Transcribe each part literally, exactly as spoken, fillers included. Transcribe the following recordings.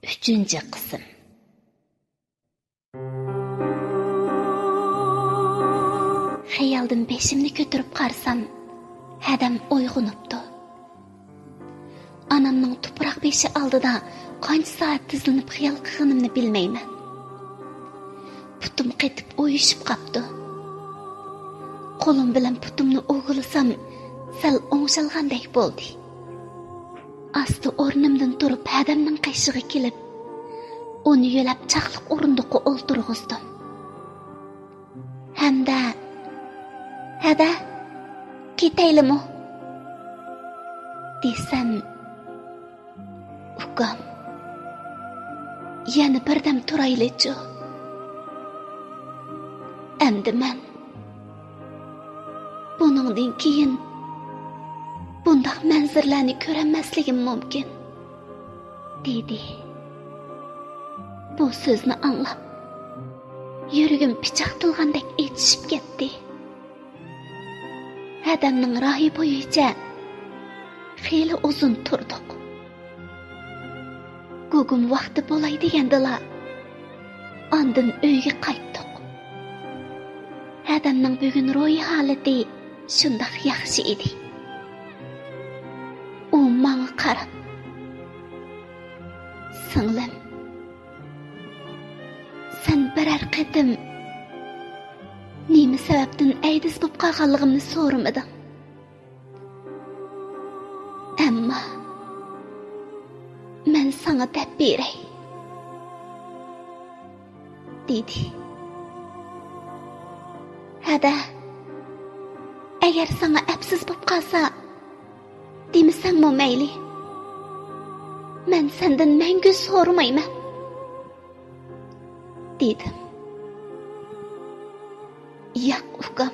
ئۈچىنچى قىسىم. خىيالدىن بېشىمنى كۆتۈرۈپ قارىسام، ھەدەم ئويغىنىپتۇ. ئانامنىڭ تۇپراق بېشى ئالدىدا قانچە سائەت تىزلىنىپ خىيال قىلغىنىمنى بىلمەيمەن. پۇتۇم قېتىپ ئۇيۇشۇپ قاپتۇ. قولۇم بىلەن پۇتۇمنى ئۇۋىلىسام، سەل ئوڭشالغاندەك بولدى. ئاستا ئورنۇمدىن تۇرۇپ، ھەدەمنىڭ قېشىغا كېلىپ، ئۇنى يۆلەپ چاقلىق ئورۇندۇققا ئولتۇرغۇزدۇم. ھەمدە، «ھەدە، كېتەيلىمۇ؟» دېسەم، «ئۇكام، يەنە بىردەم تۇرايلىچۇ؟ ئەمدى مەن بۇنىڭدىن كېيىن بۇنداق مەنزىرىلەرنى كۆرەلمەسلىكىم مۇمكىن» دېدى. بۇ سۆزنى ئاڭلاپ، يۈرىكىم پىچاق تىلغاندەك ئېچىشىپ كەتتى. ھەدەمنىڭ رايى بويىچە خېلى ئۇزۇن تۇردۇق. گۇگۇم ۋاقتى بولاي دېگەندىلا، ئاندىن ئۆيگە قايتتۇق. ھەدەمنىڭ بۈگۈن روھىي ھالىتى شۇنداق ياخشى ئىدى. ئۇ ماڭا قاراپ، «سىڭلىم، سەن بىرەر قېتىم نېمە سەۋەبتىن ئەيدىز بولۇپ قالغانلىقىمنى سورىمىدىڭ. ئەمما مەن ساڭا دەپ بېرەي» دېدى. «ھەدە، ئەگەر ساڭا ئەپسىز بولۇپ قالسا، دېمىسەڭمۇ مەيلى. مەن سەندىن مەڭگۈ سورىمايمەن» دېدىم. «ياق، ئۇكام.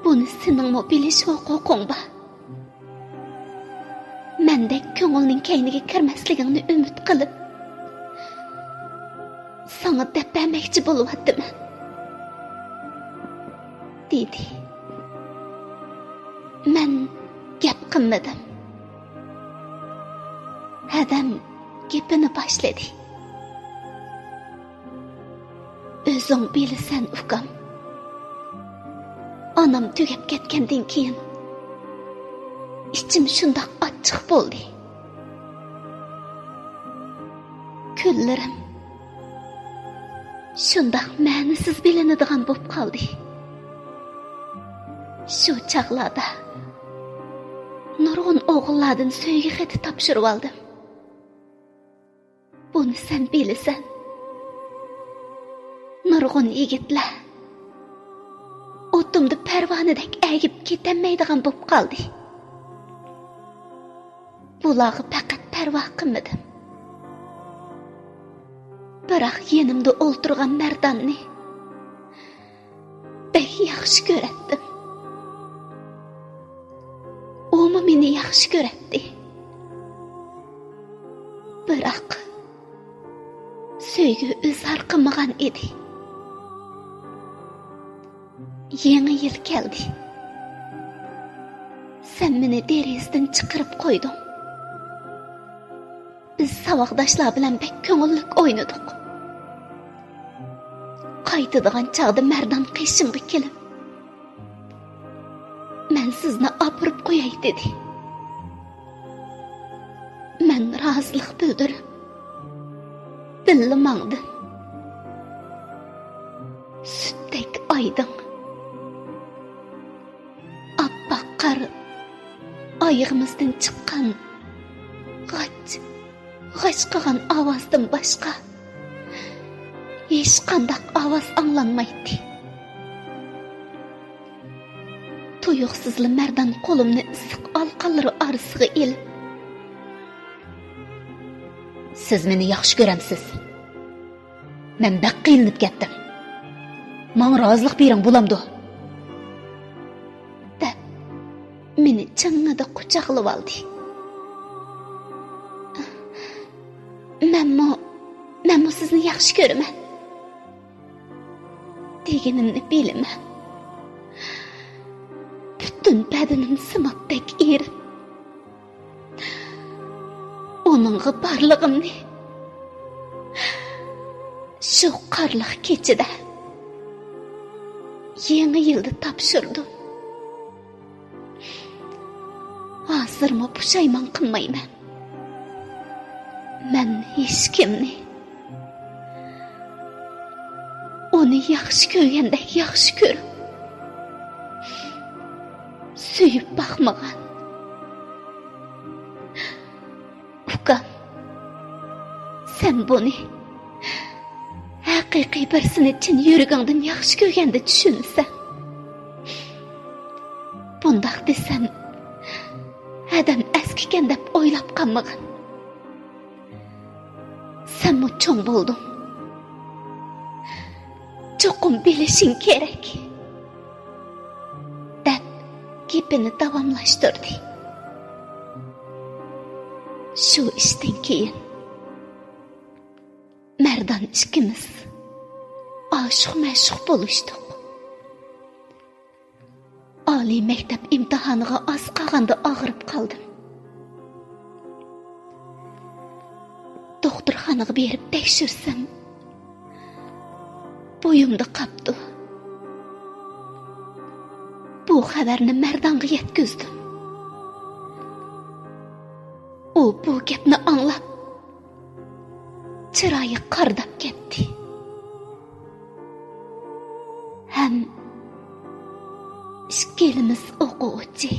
بۇنى سېنىڭمۇ بىلىش ھوقۇقۇڭ بار. مەندەك كۆڭۈلنىڭ كەينىگە كىرمەسلىكىڭنى ئۈمىد قىلىپ، ساڭا دەپ بەرمەكچى بولۇۋاتىمەن» دېدى. مەن گەپ قىلمىدىم. ھەدەم گېپىنى باشلىدى. «ئۆزۈڭ بىلىسەن، ئۇكام. ئانام تۈگەپ كەتكەندىن كېيىن، ئىچىم شۇنداق ئاچچىق بولدى. كۈنلىرىم شۇنداق مەنىسىز بىلىنىدىغان بولۇپ قالدى. شۇ چاغلاردا نۇرغۇن ئوغۇللاردىن سۆيگۈ خېتى تاپشۇرۇۋالدىم. بۇنى سەن بىلىسەن. نۇرغۇن يىگىتلەر ئوتۇمدا پەرۋانىدەك ئەگىپ كېتەلمەيدىغان بولۇپ قالدى. بۇلارغا پەقەت پەرۋا قىلمىدىم. بىراق يېنىمدا ئولتۇرغان مەرداننى بەك ياخشى كۆرەتتىم. ئۇمۇ مېنى ياخشى كۆرەتتى. بىراق سۆيگۈ ئىزھار قىلمىغان ئىدى. يېڭى يىل كەلدى. سەن مېنى دېرىزىدىن چىقىرىپ قويدۇڭ. بىز ساۋاقداشلار بىلەن بەك كۆڭۈللۈك ئوينىدۇق. قايتىدىغان چاغدا مەردان قېشىمغا كېلىپ، «مەن سىزنى ئاپىرىپ قوياي» دېدى. مەن رازىلىق بىلدۈرۈپ، بىللە ماڭدىم. سۈتتەك ئايدىڭ. ئاپئاق قار ئايىغىمىزدىن چىققان غاچ، غاچ قىلغان ئاۋازدىن باشقا ھېچقانداق ئاۋاز ئاڭلانمايتتى. تۇيۇقسىزلا مەردان قولۇمنى ئىسسىق ئالىقانلىرى ئارىسىغا ئېلىپ، «سىز مېنى ياخشى كۆرەمسىز؟ مەن بەك قىينىلىپ كەتتىم. ماڭا رازىلىق بېرىڭ، بولامدۇ؟» دەپ، مېنى چىڭڭىدە قۇچاقلىۋالدى. «مەنمۇ، مەنمۇ سىزنى ياخشى كۆرىمەن» دېگىنىمنى بىلىمەن. پۈتۈن بەدىنىم سىماب بەك ئېرىپ، ئۇنىڭغا بارلىقىمنى شۇ قارلىق كېچىدە، يېڭى يىلدا تاپشۇردۇم. ھازىرمۇ پۇشايمان قىلمايمەن. مەن ھېچكىمنى ئۇنى ياخشى كۆرگەندەك ياخشى كۆرۈپ، سۆيۈپ باقمىغان. ئۇكام، سەن بۇنى ھەقىقىي بىرسىنى چىن يۈرىكىڭدىن ياخشى كۆرگەندە چۈشىنىسەن. بۇنداق دېسەم، ئادەم ئەسكىكەن دەپ ئويلاپ قالمىغىن. سەنمۇ چوڭ بولدۇڭ. چوقۇم بىلىشىڭ كېرەك، دەپ گېپىنى داۋاملاشتۇردى. شۇ ئىشتىن كېيىن مەردان ئىككىمىز ئاشۇق-مەشۇق بولۇشتۇق. ئالىي مەكتەپ ئىمتىھانىغا ئاز قالغاندا ئاغرىپ قالدىم. دوختۇرخانىغا بېرىپ تەكشۈرسەم، بويۇمدا قاپتۇ. بۇ خەۋەرنى مەردانغا يەتكۈزدۈم. ئۇ بۇ گەپنى ئاڭلاپ، چىرايى قارىداپ كەتتى. ھەم ئىككىلىمىز ئوقۇغۇچى.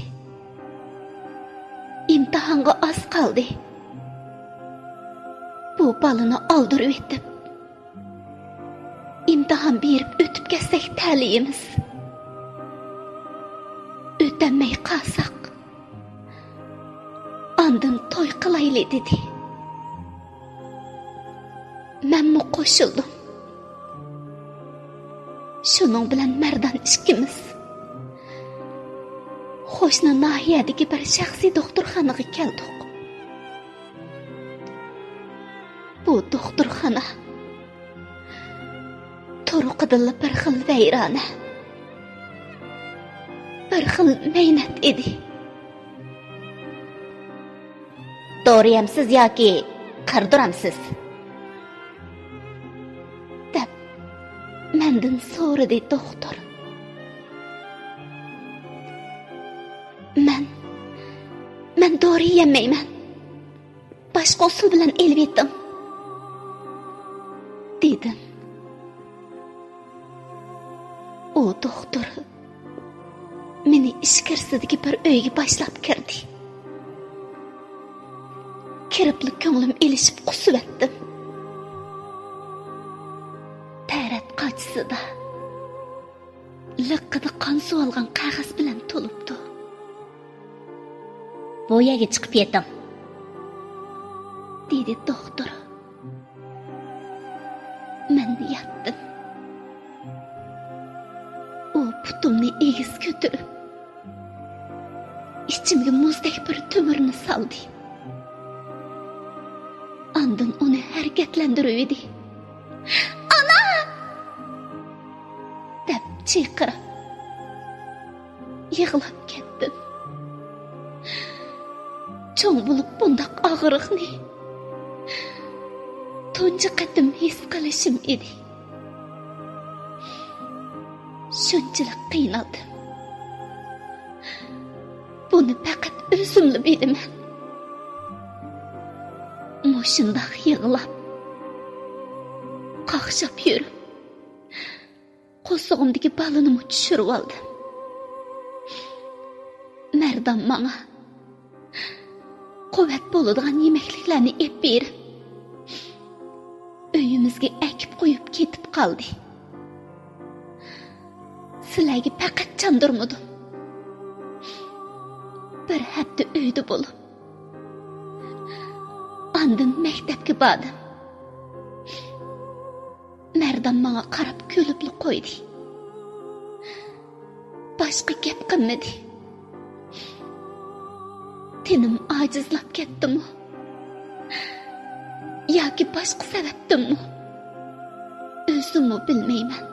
ئىمتىھانغا ئاز قالدى. بۇ بالىنى ئالدۇرۇۋېتىپ، ئىمتىھان بېرىپ ئۆتۈپ كەتسەك تەلىيىمىز. ئۆتەلمەي قالساق، ئاندىن توي قىلايلى، دېدى. مەنمۇ قوشۇلدۇم. شۇنىڭ بىلەن مەردان ئىككىمىز قوشنا ناھىيەدىكى بىر شەخسىي دوختۇرخانىغا كەلدۇق. بۇ دوختۇرخانا تۇرقىدىنلا بىر خىل ۋەيرانە، بىر خىل مەينەت ئىدى. دورا يەمسىز ياكى قىردۇرامسىز؟ دەپ مەندىن سورىدى دوختۇر. مەن، مەن دورا يېمەيمەن. باشقا ئۇسۇل بىلەن ئېلىۋېتىڭ، دېدىم. ئۇ دوختۇر مېنى ئىچكىرىسىدىكى بىر ئۆيگە باشلاپ كىردى. كىرىپلا كۆڭلۈم ئېلىشىپ قۇسۇۋەتتىم. تەرەت قاچىسىدا لىققىدە قان سۇۋالغان قەغەز بىلەن تولۇپتۇ. بۇ يەرگە چىقىپ يېتىڭ، دېدى دوختۇر. مەن ياتتىم. ئۇ پۇتۇمنى ئېگىز كۆتۈرۈپ، ئىچىمگە مۇزدەك بىر تۆمۈرنى سالدى. ئاندىن ئۇنى ھەرىكەتلەندۈرۈۋىدى. «ئانا!» دەپ چىقىرىپ يىغلاپ كەتتىم. چوڭ بولۇپ بۇنداق ئاغرىقنى تۇنجى قېتىم ھېس قىلىشىم ئىدى. شۇنچىلىك قىينالدىم. بۇنى پەقەت ئۆزۈملا بىلىمەن. مۇشۇنداق يىغلاپ، قاقشاپ يۈرۈپ، قورسىقىمدىكى بالىنىمۇ چۈشۈرۈۋالدىم. مەردان ماڭا قۇۋۋەت بولىدىغان يېمەكلىكلەرنى ئېلىپ بېرىپ، ئۆيىمىزگە ئەكىپ قويۇپ كېتىپ قالدى. سىلەرگە پەقەت چاندۇرمىدىم. بىر ھەپتە ئۆيدە بولۇپ، ئاندىن مەكتەپكە باردىم. مەردان ماڭا قاراپ كۈلۈپلا قويدى. باشقا گەپ قىلمىدى. تېنىم ئاجىزلاپ كەتتىمۇ ياكى باشقا سەۋەبتىنمۇ، ئۆزۈممۇ بىلمەيمەن.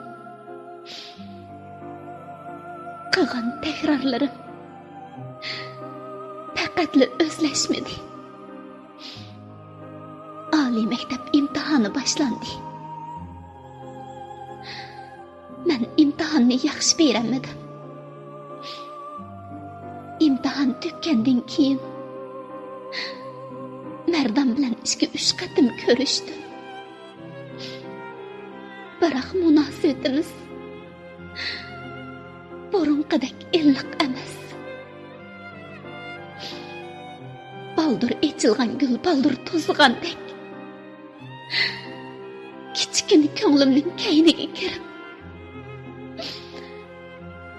قىلغان تەكرارلىرىم پەقەتلا ئۆزلەشمىدى. ئالىي مەكتەپ ئىمتىھانى باشلاندى. مەن ئىمتىھاننى ياخشى بېرەلمىدىم. ئىمتىھان تۈگىگەندىن كېيىن مەردان بىلەن ئىككى، ئۈچ قېتىم كۆرۈشتۈم. بىراق مۇناسىۋىتىمىز بۇرۇنقىدەك ئىللىق ئەمەس. بالدۇر ئېچىلغان گۈل بالدۇر توزىغاندەك، كىچىككىنە كۆڭلۈمنىڭ كەينىگە كىرىپ،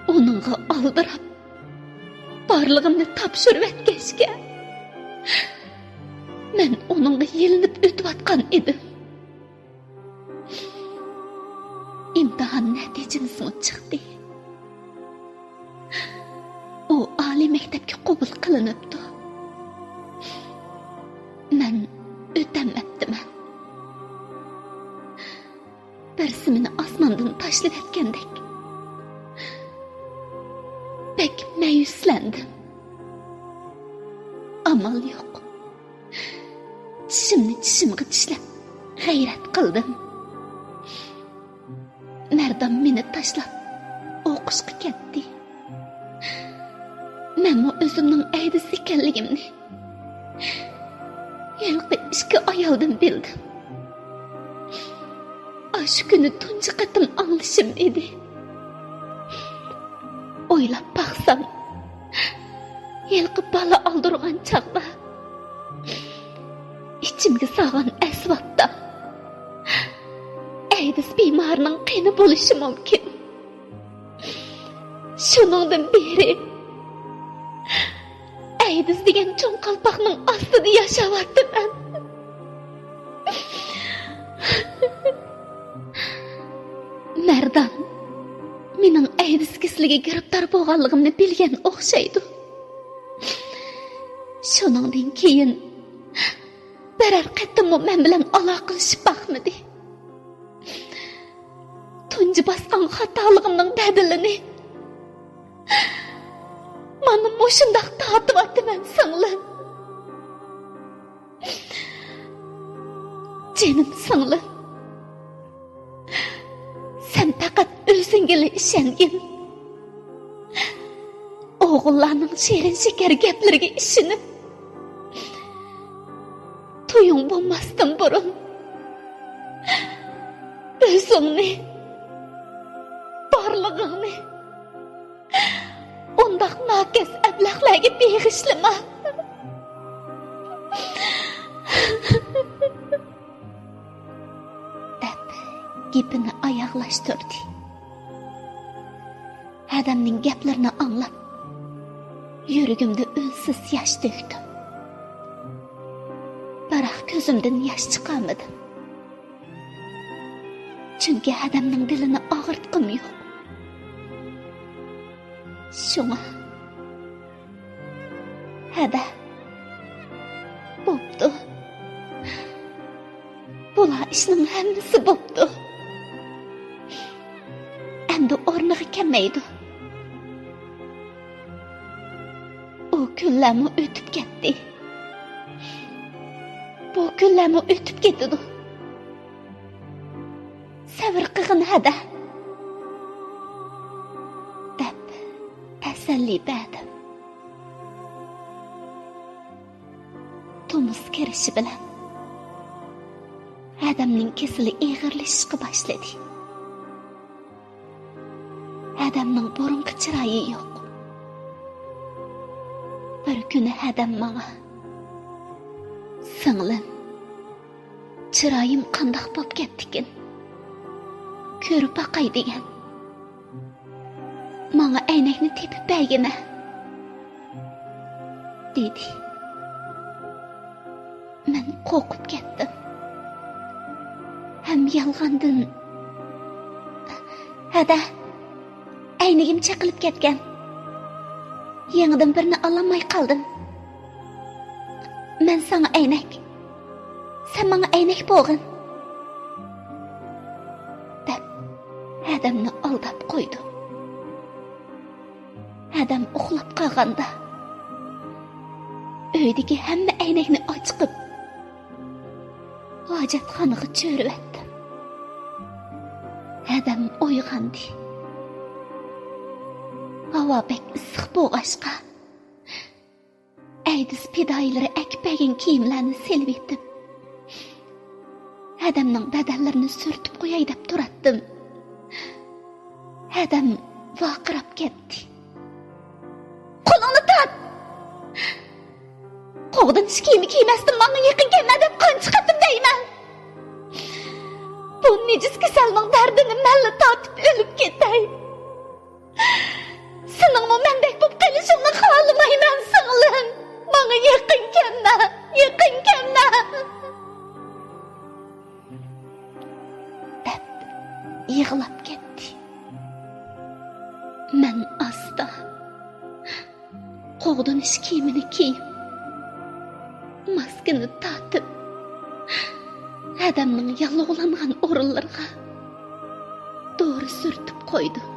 ئۇنىڭغا ئالدىراپ، بارلىقىمنى تاپشۇرۇۋەتكەچكە، مەن ئۇنىڭغا يېلىنىپ ئۆتۈۋاتقان ئىدىم. ئىمتىھان نەتىجىمىزمۇ چىقتى. ئۇ ئالىي مەكتەپكە قوبۇل قىلىنىپتۇ. مەن ئۆتەلمەپتىمەن. بىرسى مېنى ئاسماندىن تاشلىۋەتكەندەك بەك مەيۈسلەندىم. ئامال يوق. چىشىمنى چىشىمغا چىشلەپ غەيرەت قىلدىم. مەردان مېنى تاشلاپ ئوقۇشقا كەتتى. مەنمۇ ئۆزۈمنىڭ ئەيدىز ئىكەنلىكىمنى ھېلىقى ئىككى ئايالدىن بىلدىم. ئاشۇ كۈنى تۇنجى قېتىم ئاڭلىشىم ئىدى. ئويلاپ باقسام، ھېلىقى بالا ئالدۇرغان چاغدا ئىچىمگە سالغان ئەسۋابتا ئەيدىز بىمارىنىڭ قېنى بولۇشى مۇمكىن. شۇنىڭدىن بېرى ئەيدىز دېگەن چوڭ قالپاقنىڭ ئاستىدا ياشاۋاتىمەن. مەردان مېنىڭ ئەيدىز كېسىلىگە گىرىپتار بولغانلىقىمنى بىلگەن ئوخشايدۇ. شۇنىڭدىن كېيىن بىرەر قېتىممۇ مەن بىلەن ئالاقىلىشىپ باقمىدى. تۇنجى باسقان خاتالىقىمنىڭ بەدىلىنى مانا مۇشۇنداق تارتىۋاتىمەن، سىڭلىم. جېنىم سىڭلىم، سەن پەقەت ئۆزۈڭگىلا ئىشەنگىن. ئوغۇللارنىڭ شېرىن شېكەر گەپلىرىگە ئىشىنىپ، تويۇڭ بولماستىن بۇرۇن ئۆزۈڭنى، بارلىقىڭنى ئۇنداق ناكەس ئەبلەخلەرگە بېغىشلىما. دەپ گېپىنى ئاياغلاشتۇردى. ھەدەمنىڭ گەپلىرىنى ئاڭلاپ، يۈرىكىمدە ئۈنسىز ياش تۆكتۈم. بىراق كۆزۈمدىن ياش چىقارمىدىم. چۈنكى ھەدەمنىڭ دىلىنى ئاغرىتقۇم يوق. شۇڭا، ھەدە، بوپتۇ. بۇلار ئىشنىڭ ھەممىسى بوپتۇ. ئەمدى ئورنىغا كەلمەيدۇ. ئۇ كۈنلەرمۇ ئۆتۈپ كەتتى. بۇ كۈنلەرمۇ ئۆتۈپ كېتىدۇ. سەۋر قىغىن ھەدە، دەپ تەسەللى بەردىم. تومۇز كىرىشى بىلەن ھەدەمنىڭ كېسىلى ئېغىرلىشىشقا باشلىدى. ھەدەمنىڭ بۇرۇنقى چىرايى يوق. بىر كۈنى ھەدەم ماڭا، سىڭلىم، چىرايىم قانداق بوپ كەتتىكىن؟ كۆرۈپ باقاي دېگەن. ماڭا ئەينەكنى تېپىپ بەرگىنە، دېدى. مەن قورقۇپ كەتتىم. ھەم يالغاندىن، ھەدە، ئەينىكىم چېقىلىپ كەتكەن. يېڭىدىن بىرنى ئالالماي قالدىم. مەن ساڭا ئەينەك، سەن ماڭا ئەينەك بولغىن، دەپ، ھەدەمنى ئالداپ قويدۇم. ھەدەم ئۇخلاپ قالغاندا، ئۆيدىكى ھەممە ئەينەكنى ئاچىقىپ، ھاجەتخانىغا چۆرۈۋەتتىم. ھەدەم ئويغاندى. ھاۋا بەك ئىسسىق بولغاچقا، ئەيدىز پىدائىيلىرى ئەكىپ بەرگەن كىيىملەرنى سېلىۋېتىپ، ھەدەمنىڭ بەدەنلىرىنى سۈرتۈپ قوياي دەپ تۇراتتىم. ھەدەم ۋارقىراپ كەتتى. قولۇڭنى تارت! قوغدىنىش كىيىمى كىيمەستىن ماڭا يېقىن كەلمە دەپ قانچە قېتىم دەيمەن؟ بۇ نىجىس كېسەلنىڭ دەردىنى مەنلا تارتىپ ئۆلۈپ كېتەي. سېنىڭمۇ مەندەك بولۇپ قېلىشىڭنى خالىمايمەن، سىڭلىم. ماڭا يېقىن كەلمە، يېقىن كەلمە. دەپ يىغلاپ كەتتى. مەن ئاستا قوغدىنىش كىيىمىنى كىيىپ، ماسكىنى تارتىپ، ھەدەمنىڭ ياللۇغلانغان ئورۇنلىرىغا دورا سۈرتۈپ قويدۇم.